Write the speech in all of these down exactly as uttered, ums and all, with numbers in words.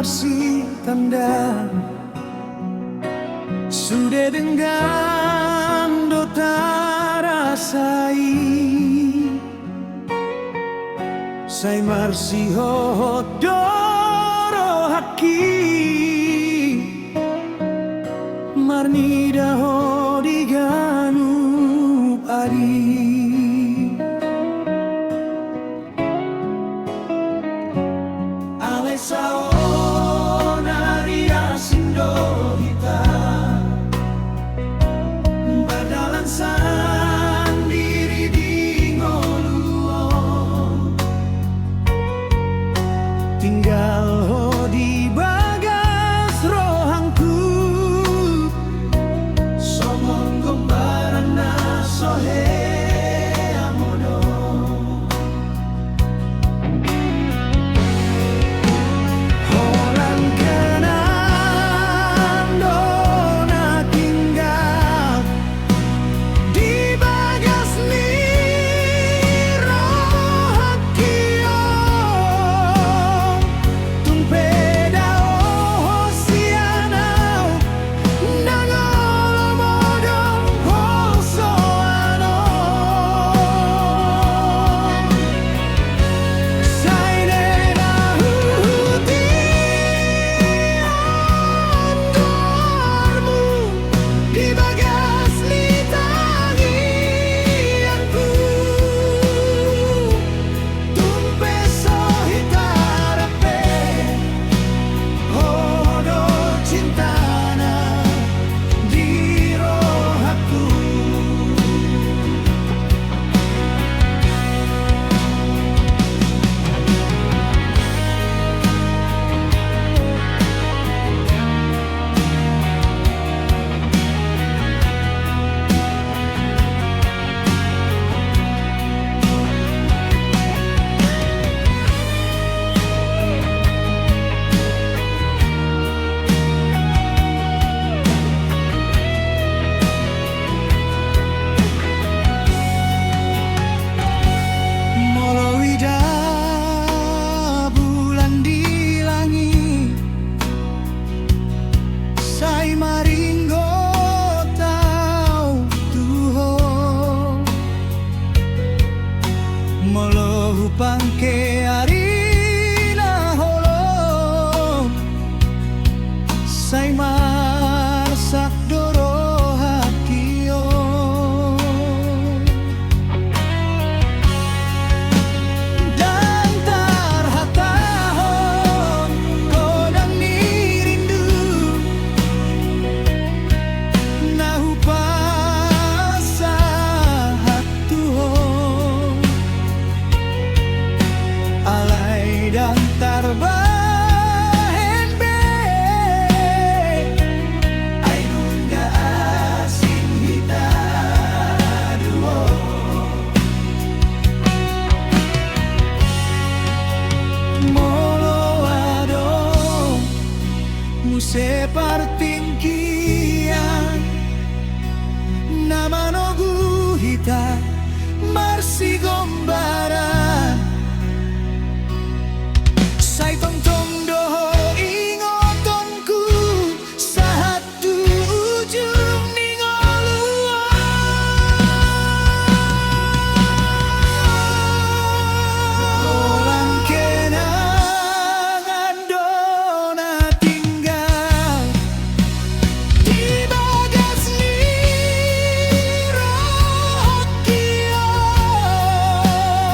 sitanda, sude denggan do tarasa i. Sai marsihohot do rohangki, marnida ho di ganup ari. Alai saonari asing do hita, mardalan sandiri di ngolu on. Tinggal ho di bagas rohangku, songon gombaran na so hea modom. Holan kenang do na tinggal di bagas ni rohangki on. Tung pe dao ho sian au, ndang olo modom ho soal on. Sai nena huhut ian goarmu di bagas ni tangiangku. Tung pe so hita rap be, ho do cintana di rohangku. Molo huida bulan di langit, sai maringot au tu ho. Molo hupangke ari na holom, sai marsak do rohangki on. Ndang tarhatahon godang ni rindu na hupasahat tu ho. Alai ndang tarbahen be, ai nunga asing hita duo. Molo adong muse partingkian na manogu hita marsigombaran, sai tongtong do ho ingotonku sahat tu ujung ni ngolu on. Holan kenangan do na tinggal di bagas ni rohangki on.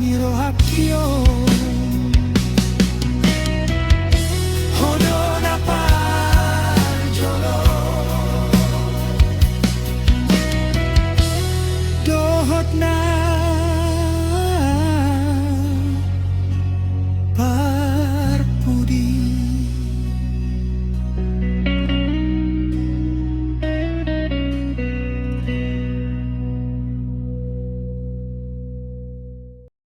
ni rohangki o.